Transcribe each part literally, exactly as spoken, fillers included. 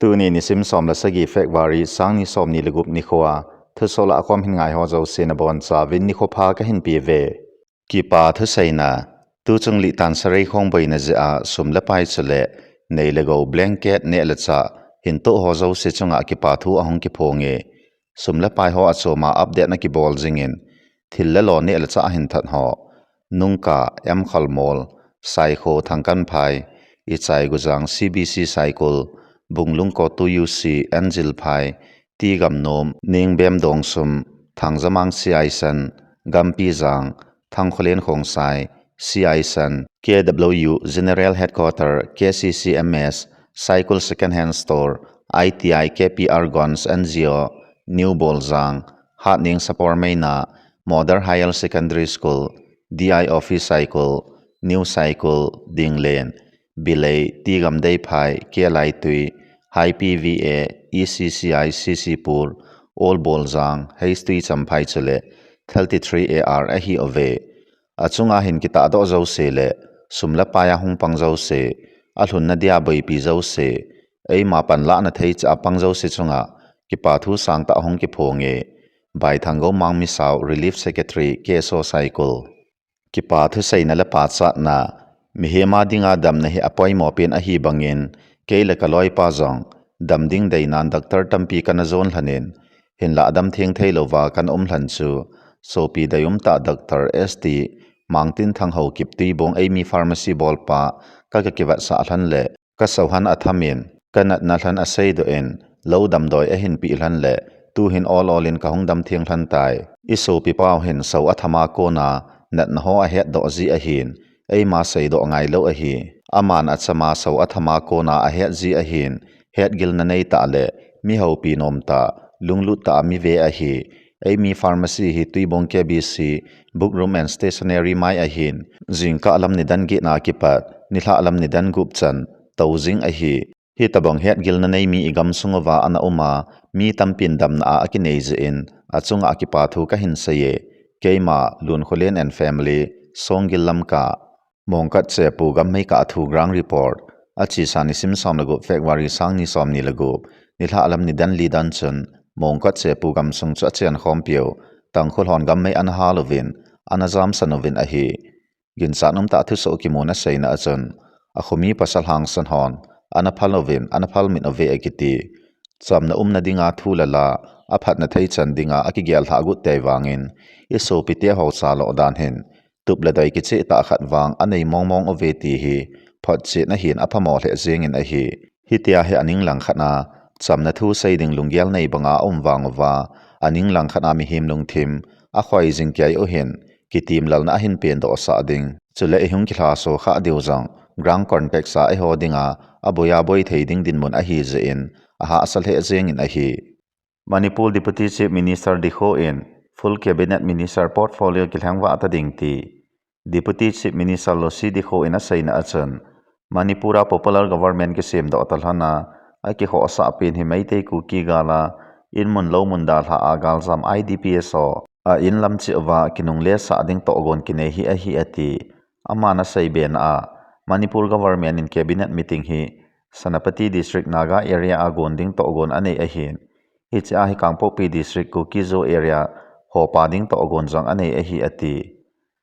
Tuni nisim som le sagi February sang ni som ni le gup nikho a, thusoh lah a kom hin ngai ho jouse nabonchauvin nikho pha kahin peuve. Kipa thuseina, tuchung lih tan Sareikhong boina jeh a sum le pai chule nei le gou blanket neh le chah hin toh ho jouse chunga kipa thu ahung kiphonge. Sum le pai ho achom a update na kibol jingin, thil le lo neh le chah ahin that ho, Nungkah, M Kholmol, Saikho, Thangkanphai, Ichaigujang, C B C Saikul, Bunglung Kotu U C, N Jilphai, T Gamnom, Ningbem Dongsum, Thangjamang C I San, Gampijang, Thangkholen Khongsai, C I San, K W U General Headquarter, K C C M S, Saikul Second Hand Store, I T I K P R Gons N G O, New Boljang, Hatning Sapormeina, Model Higher Secondary School, D I Office Saikul, New Saikul, Dinglen, Bilei, T Gamdeiphai, K Laitui, High P V A, E C C I, C C Pur, Old Boljang, Heistui Champhai chule, thirty-three A R ahiuve. Achunga hin kitahdoh jouse le, sum le pai a hung pang jouse, alhunna dia boipi jouse, eima panlahna thei cha a pang jouse chunga, kipa thu sangtah ahung kiphonge, Baithang Gomang Misao, Relief Secretary, K S O Saikul. Kipa thuseina le pachatna, mihem a dinga damna hi apoimo pen ahi bangin, kei le kaloipa jong, dam ding deinan doctor tampi kana jon lhonin, hinlah dam theng thei louva kana um lhon chu, sopi deium tah Doctor S T Mangtinthang Haokip Tuibong Eimi Pharmacy bolpa, ka, ka kivetsah lhon le, ka souhan athamin, ka natna lhon aseidoh in, lou damdoi ahin peh lhon le, tuhin ol ol in kahung dam theng lhon tai. I sopi pau hin sou athama kona, natna ho ahetdoh ji ahin, eima seidoh ngailou ahi. Aman achama sou athama kona ahet ji ahin, hetgilna neitah le, mi houpi nomtah, lunglut tah a mi ve ahi. Eimi Pharmacy hi Tuibong K B C, Book Room and Stationery mai ahin, jingkah lam nidan get na kipat, nilhah lam nidan gup chan, tou jing ahi. Hitobang hetgilna nei mi i gamsung uva ana um a, mi tampin damna a akinei jeh in, achunga kipa thu kahin seiye. Keima, Lunkholen and family, Songgil Lamka. Mongkot Chepu Gammei kah thu ground report. Achesa nisim som le gup February sang ni som ni le gup, nilhah lam nidan li dan chun, Mongkot Chepu gamsung chu achen khompiu, Tangkhul hon gammei ana hal uvin, ana jamsan uvin ahi. Ginchat umtah thusoh kimuna seina achun, akhomi pasal hangsan hon, ana phal uvin, ana phal min uve akiti. Chamna umna dinga thu le la, aphatna thei chan dinga akigel lhah got tei vangin, i sopite ho chaloh dan hin, tup le doi kicheh tah khat vang anei mong mong uve ti hi, photchetna hin aphamo lheh jengin ahi. Hitia hi aning langkhat a, chamna thu sei ding lunggel nei banga aum vang uva, aning langkhat a mihem lungthim, akhoi jing kei u hin, kitimlalna ahin pendoh sah ding. Chule ihung kilhaso khah diu jong, ground context a eiho dinga, aboi aboi thei ding dinmun ahi jeh in, ahahsa lheh jengin ahi. Manipur Deputy Chief Minister dikho in full cabinet minister portfolio kilhengvah ta ding ti Deputy Chief Minister Lo C Dikho in aseina achun, Manipur a popular government kisemdoh ta lhon a, akikhohsah pen hi Meitei Kuki gal a, inmun loumun dalha a galjam I D P S ho a inlam cheh uva kinungle sah ding tohgon kinei hi ahi ati. Aman aseibe na a, Manipur government in cabinet meeting hi Senapati District Naga area a gon ding tohgon anei ahin, hiche a hi Kangpokpi District Kuki-Zo area hopa ding tohgon jong anei ahi ati.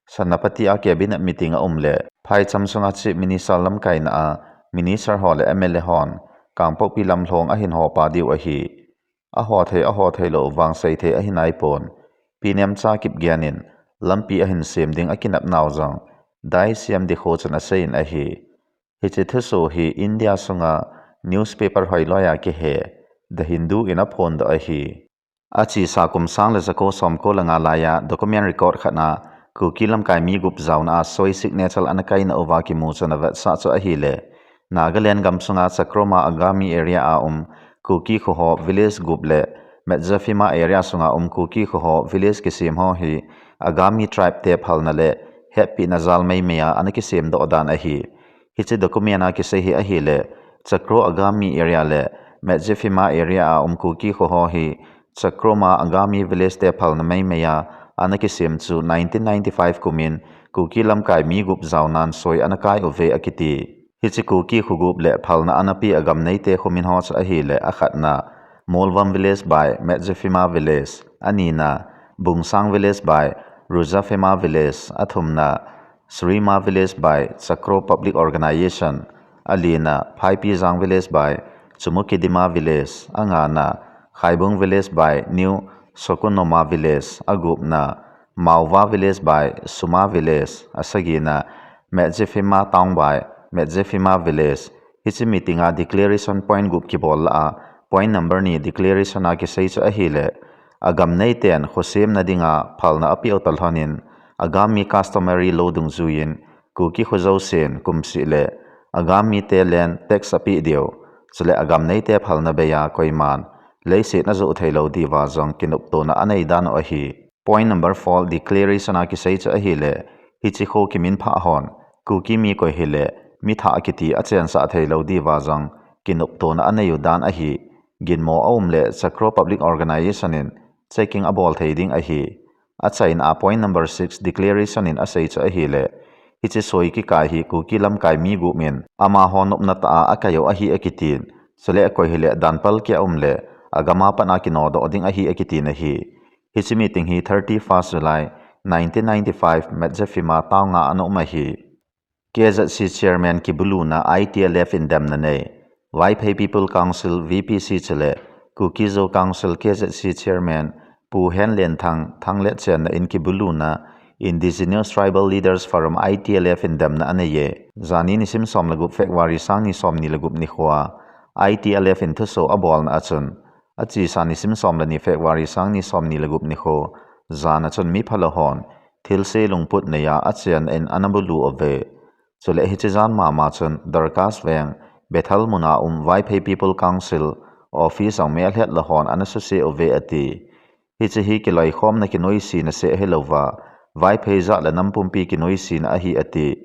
Senapati a cabinet meeting aum le, phaicham sunga Chief Minister lamkaina a Minister ho le M L A hon Kangpokpi lamlhong ahin hopa diu ahi. Ahothei, ahothei lou vang seithei ahi naipon. Pi Nemcha Kipgen in lampi ahin sem ding akinep nau jong Deputy C M Dikho chun aseiyin ahi. Hiche thusoh hi India sunga newspaper hoiloi a kihe The Hindu in aphondoh ahi. Achesa kum sang le jako somko le nga laiya document record khat na Kuki lamkai mi gup jaona a soi signature ana kaina uva kimu chun avetsah chu ahile, Nagaland gamsunga Chakroma Agami area a um Kuki khoho village gup le Metjafima area sunga um Kuki khoho village kisem ho hi Agami tribe te phalna le hetpina jal meimei a ana kisemdoh dan ahi. Hiche document a kisei hi ahile, Chakro Agami area le Metjafima area a um Kuki khoho hi Chakroma Agami village te phalna meimei a ana kisem chu nineteen ninety-five kumin Kuki lamkai mi gup jaonan soi ana kai uve akiti. Hiche Kuki khogup le phalna anapi a gam neite khomin ho chu ahile, akhatna Molvam village by Metjefima village, anina Bungsang village by Rujafima village, athumna Surima village by Chakro Public Organization, alina Phaipijang village by Chumukidima village, angana Khaibung village by New Sokunoma village, agupna Mauva village by Suma village, asagina Metjefima town by Metjefima village. Hiche meeting a declaration point gup kibol lah a, point number ni declaration a kisei chu ahile, agam neiten khosemna dinga phalna apeu talhonin, Agami customary law dungjuiyin Kuki kho jousen kumseh le Agami te land tax apeh diu, chule agam neite phalna beiya koiman leiset ajoh theilou diuva jong kinoptona anei dan u ahi. Point number four declaration a kisei chu ahile, hiche kho kiminphah hon Kuki mi koi hile mithah kiti achensah theilou diuva jong kinoptona anei u dan ahi. Ginmo aum le Chakro Public Organization in checking abol thei ding ahi. Achaina a point number six declaration in asei chu ahile, hiche soi kikai hi Kuki lamkai mi gup in amaho nopna tah a akai u ahi akitin, chule koi hile danpal kia um le agama pat a kinodoh ding ahi akitin ahi. Hiche meeting hi thirty-first July nineteen ninety-five Metjefima town a ana um ahi. K Z C chairman kibuluna I T L F in demna nei. Vaiphei People Council V P C chule Kuki Zo Council K Z C chairman Pu Henlenthang Thanglet chenna in kibuluna Indigenous Tribal Leaders Forum I T L F in demna aneiye. Jani nisim som le gup February sang ni som ni le gup nikhoa I T L F in thuso abolna achun, achesa nisim som le ni February sang ni som ni le gup nikho jan achun mi phalou hon thilse lungput neiya achenna in ana bulu uve. Chule hiche jan mama chun Dorcas Veng, Bethel muna um Vaiphei People Council office a melhet lou hon ana suse uve ati. Hiche hi kiloikhomna kinoisena seh hilouva, Vaiphei jat le nam pumpi kinoisena ahi ati.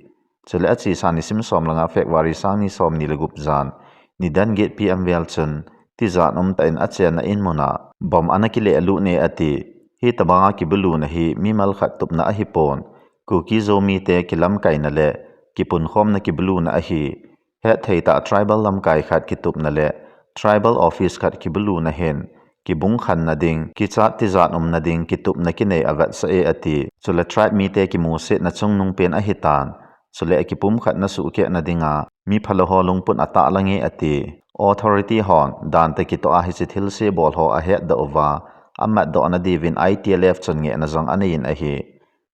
Chule achesa nisim som le nga February sang ni som ni le gup jan nidan get P M vel chun tijat umtah in achenna in muna bomb ana kile lut ne ati. Hitobanga kibuluna hi mimal khat tupna ahipon, Kuki Zo mite kilamkaina le kipunkhomna kibuluna ahi. Hetthei tah tribal lamkai khat kitupna le tribal office khat kibuluna hin kibung khanna ding, kichat tijat umna ding kitupna kinei avetsah e ati. Chule tribe mite kimusetna chungnung pen ahitan, chule kipumkhatna suhkehna dinga mi phalou ho lungput atahlang e ati. Authority hon dantah kitoh a hiche thilse bol ho ahetdoh uva, amatdohna diuvin I T L F chun ngehna jong aneiyin ahi.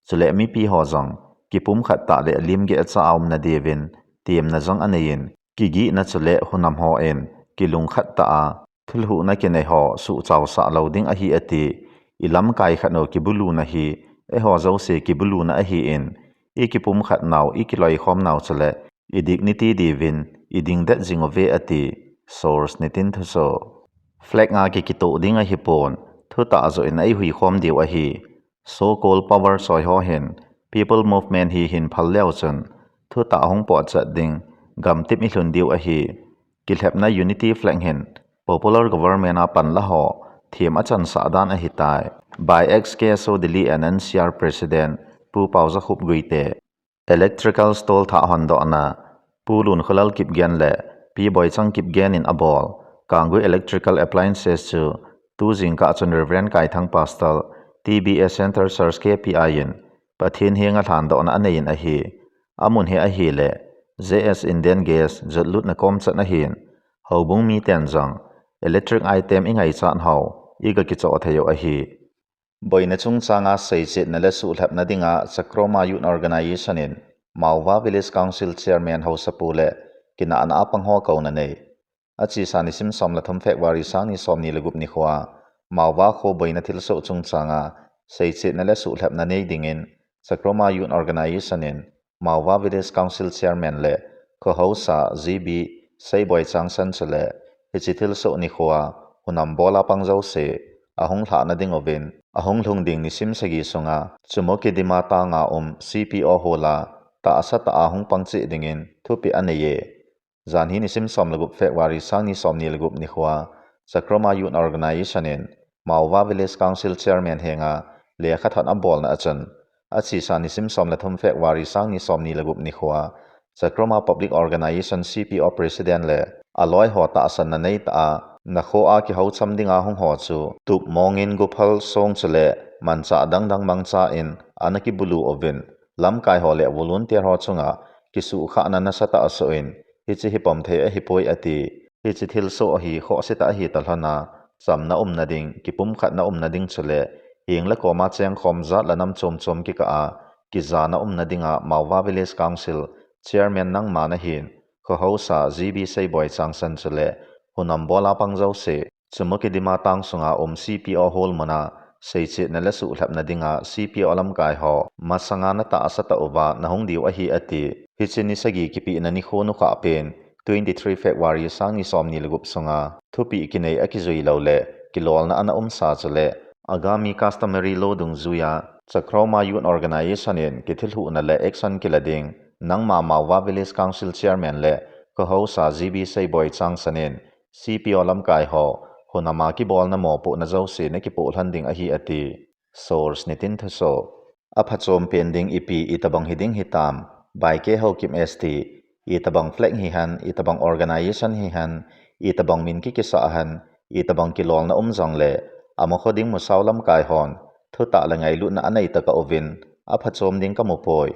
Chule mipi ho jong kipumkhat tah le limgeh cha a umna diuvin temna jong aneiyin, kigihna chule hunam hon kilungkhat tah a thulhuhna kinei ho suhchaosah lou ding ahi ati. Ilamkai khat u kibuluna hi eiho jouse kibuluna ahin, ikipumkhat nau, ikiloikhom nau chule idignity diuvin idingdet jing uve ati. Source Nitin Thuso. Flag a kikitoh ding ahipon, thutah joh in eihuikhom diu ahi. So-called power choi ho hin People Movement hi hin phal leu chun thutah hung potchet ding gamtip ilhun diu ahi. Kilhepna Unity Flag hin popular government a panla ho them achansah dan ahitai. By ex K S O Delhi and N C R President Pu Paojakhup Guite. Electrical stall thah hondohna Pu Lunkholal Kipgen le Pi Boichang Kipgen in abol Kanggui Electrical Appliances chu tu jingkah chun Reverend Kaithang Pastor, T B A Center Church K P I in Pathen henga lhandohna aneiyin ahi. Amun hi ahile J S Indian Gas jotlutna kom chan ahin, houbung miten jong electric item ingaichat hou iga kichoh thei u ahi. Boina chungchanga seichetna le suhlhepna dinga Chakroma Youth Organization in Mauva Village Council Chairman Haosapu le kinahna a pang ho kouna nei. Achesa nisim som le thum February sang ni som ni le gup nikhoa Mauva kho boina thilsoh chungchanga seichetna le suhlhepna nei dingin Chakroma Youth Organization in Mauva Village Council Chairman le Khohaosa G B Seiboichang San chule hiche thilsoh nikhoa hunam bola pang jouse ahung lhahna ding uvin, ahung lhung ding nisim sagi sunga Chumukidima town a um C P O hall a tahsa tah a hung pang cheh dingin thupeh aneiye. Janhi nisim som le gup February sang ni som ni le gup nikhoa Chakroma Youth Organization in Mauva Village Council Chairman henga lekhathot abolna achun, achesa nisim som le thum February sang ni som ni le gup nikhoa Chakroma Public Organization C P O President le aloi ho tahsanna neitah a, nakho a kihoucham dinga hung ho chu tup mongin guphal song chule manchah dangdang mangcha in ana kibulu uvin, lamkai ho le volunteer ho chunga kisuhkhahna nasatah asoh in, hiche hi pomthei ahipoi ati. Hiche thilsoh hi khohsetah ahi talhon a, chamna umna ding, kipumkhatna umna ding chule, heng le koma chengkhom jat le nam chom chom kikah a, kijana umna dinga Maova Village Council Chairman nangma nahin, Khohousa G B Seiboi Changsan chule, hunam bola pang jouse, Chumukedima tang sunga um C P O hall muna, seichetna le suhlhapna dinga C P O lamkai ho masanga natahsa tah uva nahung diu ahi ati. Hiche ni sagi kipehna nikho nukhah pen, twenty-three February sangni somni le gup sunga, thupeh kinei akijui lou le, kilolna ana umsa chule, Angami Customary Law dungjuiya, Chakroma Youth Organization in kithilhuhna le action kila ding, nangma Maova Village Council Chairman le Khohousa G B Seiboi Changsan in C P O lamkai ho, hunama kibolna mopohna jouse nakipoh lhon ding ahi ati. Source Nitin Thuso. Aphachom pen ding ipi itobang hiding hitam, Baike Haokip S T, itobang flag hihen, itobang organization hihen, itobang min kikisah hen, itobang kilolna um jongle, amakho ding musao lamkai hon, thutah le ngailutna anei tokah uvin, aphachom ding kamupoi.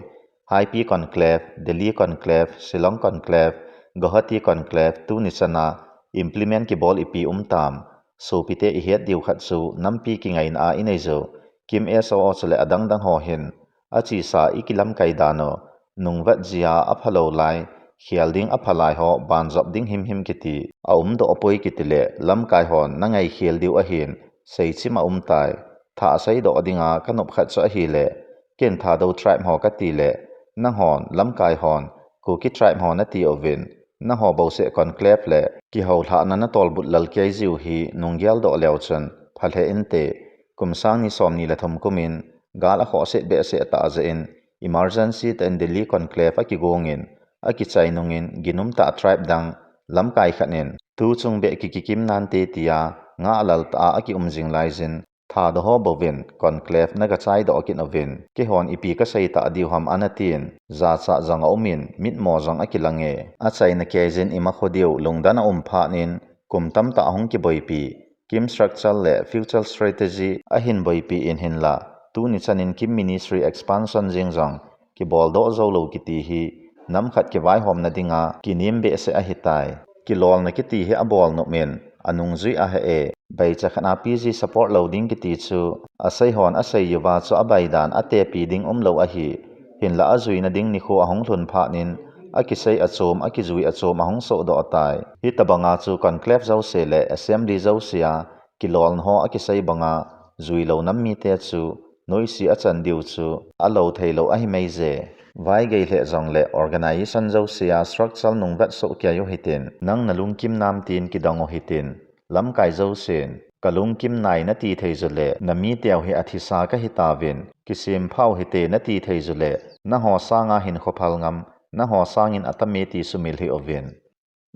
Haipi Conclave, Delhi Conclave, Shillong Conclave, Guwahati Conclave, tuni chana implement kibol ipi umtam. Sopite ihet diu khat chu nampi kingaina a inei jou. Kim S O O chule adang dang ho hin, achesa ikilamkai dan u, nungvet jia aphalou lai, khel ding aphalai ho banjop ding himhim kiti, aumdoh poi kiti le, lamkai hon nangai khel diu ahin, seichim aumtai. Thah seidoh dinga kanop khat chu ahile, ken Thadou tribe ho kati le, nanghon, lamkai hon, Kuki tribe ho nati uvin, nangho bouseh conclave le kihoulhahna natolbut lal kei jiu hi nunggeldoh leu chun, phalheh inte, kum sangni somni le thum kumin, gal akhohset behseh tah jeh in, emergency tah in Delhi conclave akigongin, akichai nungin, ginum tah tribe dang, lamkai khat in, tuchung beh kikikim nante tia, ngahlel tah a akium jing laijin, Thadou ho bouvin, conclave nagachaidoh kit uvin, keihon ipi kasei tah diu ham anatin, jachat jong aumin, mitmo jong akilange. Achaina keijin imakho diu, lungdon aum phat in, kum tamtah ahung kiboipi, Kim structure le future strategy ahin boipi in hinla, tuni chanin Kim ministry expansion jeng jong, kiboldoh joulou kiti hi, nam khat kivaihomna dinga, kinem behseh ahitai. Kilolna kiti hi abolnop in, anungjui ahe e, baicha khat a P G support lou ding kiti chu, aseihon asei uva chu abaidan atepi ding umlou ahi. Hinla ajuina ding nikho ahung lhun phat in, akisei achom, akijui achom ahung sohdoh tai. Hitobanga chu conclave jouse le assembly jouse a, kilolna ho akisei banga, juilou nam mite chu, noise achan diu chu, alou theilou ahi maije. Vaigei lheh jongle organization jouse a structure nungvet soh kei u hitin, nang nalungkim nam tin kidong u hitin, lamkai jousen, kalungkim nai nati thei jule, namiteu hi athisa kahitauvin, kisempha u hite nati thei jule, nangho sanga hinkho phal ngam, nangho sangin atame ti sumil hih uvin.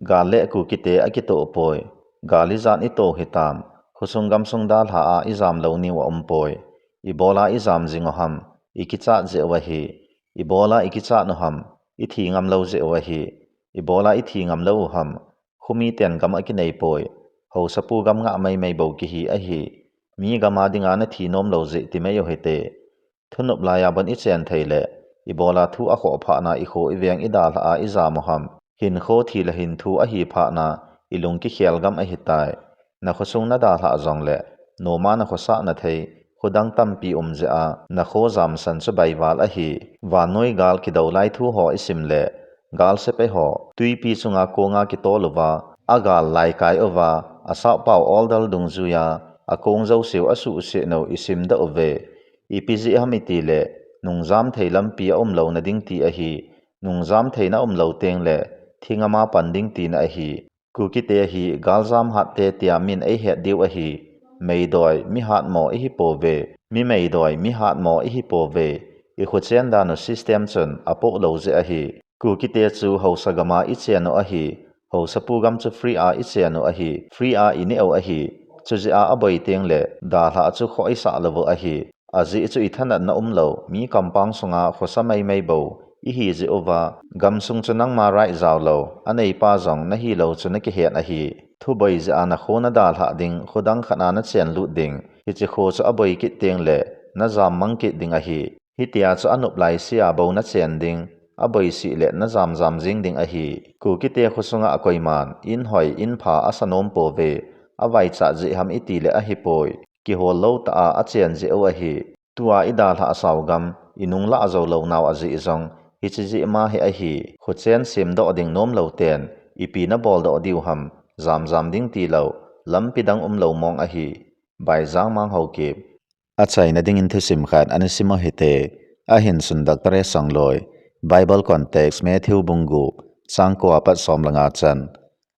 Gal le Kukite akitoh poi, gal ijat itoh hitam, khosung gamsung dalha a ijam lou niu aumpoi, ibola ijam jing u ham, ikichat jeh u ahi, ibola ikichat u ham, ithi ngam lou jeh u ahi, ibola ithi ngam lou u ham, khomiten gam akinei poi, haosapu gam ngah maimai bou kihi ahi, mi gam a dinga nathi nom lou jeh ti mai u hite. Thunop laiya bon ichen thei le, ibola thu akhoh phatna ikho iveng idalhah a ijam u ham, hinkho thi le hin thu ahi phatna, ilung kikhel gam ahitai. Nakhosung nadalhah jongle, noma nakhosah nathei, khodang tampi um jeh a, nakho jamsan chu baival ahi. Vannoi gal kidou lai thu ho isim le, gal sepai ho, twipi chunga konga kitol uva, agal laikai uva, asaopao oldal dungjuiya, akong jouseu asuhset nau isimdoh uve. Ipi jeh ham itile, nungjam thei lampi aumlouna ding ti ahi, nungjam theina umlou tengle, thi ngama pan ding tina ahi. Kukite hi galjam hatte tia min eihet diu ahi. Meidoi, mihatmo ihipouve. Mi meidoi, mihatmo ihipouve. Ikhochen dan u system chun apoh lou jeh ahi. Kukite chu haosa gama ichen u ahi. Haosapu gam chu free a ichen u ahi. Free a ineh u ahi. Chujeh a aboi tengle, dalhah chu khoh isah lou u ahi. Ajeh chu ithanatna umlou, mi kampang sunga khosa maimai bou, ihi jeh uva, gamsung chu nangma right jao lou, aneipa jong nahi lou chu nakihet ahi. Thuboi jeh a nakho nadalhah ding, khodang khat a nachen lut ding, hiche kho chu aboi kit teng le, najam mang kit ding ahi. Hitia chu anop lai sea bou nachen ding, aboi sih le najam jam jing ding ahi. Kukite kho sunga akoiman, in hoi, in pha asa nom pouve, avaichat jeh ham iti le ahipoi. Kihol lou tah a achen jeh u ahi. Tua idalhah sao gam, inung lah jou lou nau ajeh jong, hiche jeh ma hi ahi. Khochen semdoh ding nom lou ten, ipi nabol doh diu ham, jam jam ding tilou, lampi dang um lou mong ahi. Baijang Mang Haokip. Achaina dingin thusim khat ana sim u hite, ahin sun Doctor S. Songloi, Bible Context, Matthew bung gup, chang ko apat som le nga chan.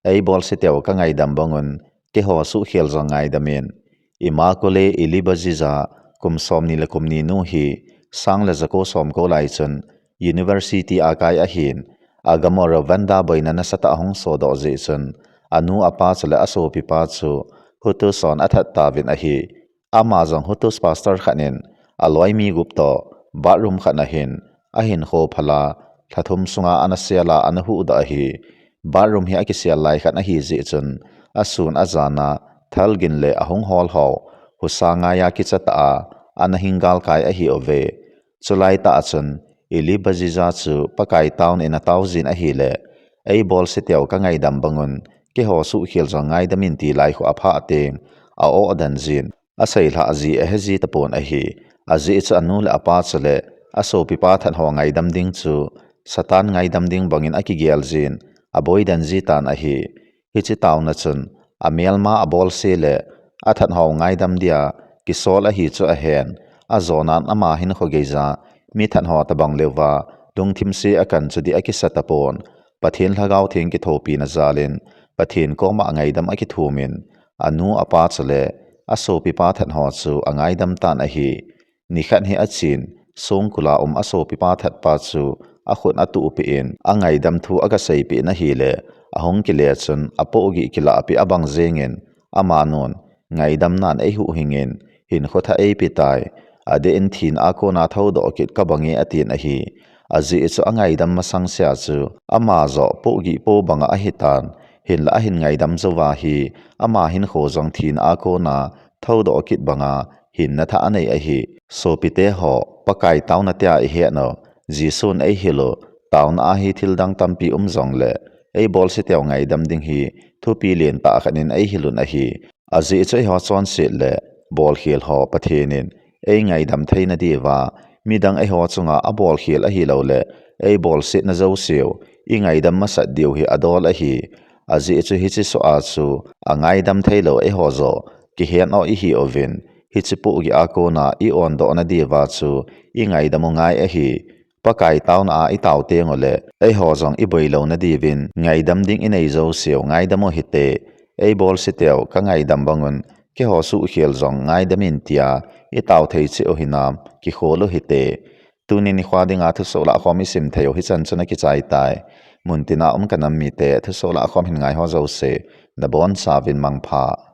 Eibolseteu kangaidam bangun, keiho suhkhel jong ngaidamin. Immaculée Ilibagiza, kum somni le kum ni nu hi, sang le jako somko lai chun, University a kai ahin, agam u Rwanda boina nasatah ahung sodoh jeh chun, anu apa chule asopipa chu, Hutu son athat tauvin ahi. Ama jong Hutus pastor khat in, aloi mi gup toh, bathroom khat a hin, ahinkho phal a, lha thum sunga ana sel a, ana huhdoh ahi. Bathroom hi akisel lai khat ahi jeh chun, asun ajan a, thalgin le ahung hol ho, husa ngai a kicha tah a, ana hing galkai ahiuve. Chulai tah a chun, Ilibagiza chu Pakai taona in atao jin ahile, eibolseteu kangaidam bangun, keiho suhkhel jong ngaidamin ti lai khu aphah teng, a-oh den jin, aseilhah ji ahe ji tapon ahi. Ajeh chu anu le apa chule, asopipa that ho ngaidam ding chu, Satan ngaidam ding bangin akigel jin, aboi den ji tan ahi. Hiche taona chun, amelma abolse le, athat ho ngaidam dia, kisol ahi chu ahen, ajonan ama hinkho geija, mi that ho tabang leuva, lungthim se akan chu dih akisa tapon, Pathen Lhagao Theng kithopina jalin, Pathen koma ngaidam akithumin, anu apa chule, asopipa that ho chu angaidam tan ahi. Nikhat hi achin, songkul a um asopipa thatpa chu, akhut atuhpeh in, angaidam thu agaseipeh in ahile, ahung kile chun, apohgih kilahpeh abang jengin, amanun, ngaidam nan eihuhhingin, hinkho thah eipetai, adeh in thina a kona thoudoh kit kabange atin ahi. Ajeh chu angaidam masang sea chu, ama joh pohgih po banga ahitan, hinla ahin ngaidam jouva hi, ama hinkho jong thina a kona thoudoh kit banga, hinna thah anei ahi. Sopite ho, Pakai taona tia ihet u, Jesun eihil u, taona a hi thildang tampi um jongle, eibolseteu ngaidam ding hi, thupi lentah khat in eihil un ahi. Ajeh chu eiho chonset le, bolkhel ho Pathen in, eingaidam theina diuva, midang eiho chunga abolkhel ahiloule, eibolsetna jouseu, ingaidam masat diu hi adol ahi. Ajeh chu hiche soh a chu, angaidam theilou eiho joh, kihet u ihiuvin, hiche pohgih a kona i-ondohna diuva chu, ingaidam u ngai ahi. Pakai taona a itao tengule, eiho jong iboi louna diuvin, ngaidam ding inei jouseu, ngaidam u hite, eibolseteu kangaidam bangun, keiho suhkhel jong ngaidamin tia, itao thei cheh u hinam, kikhol u hite. Tuni nikho dinga thusoh lahkhom isim thei u hichan chun akichai tai. Muntina um kanam mite, thusoh lahkhom hin ngaiho jouse, nabonchauvin mangpha.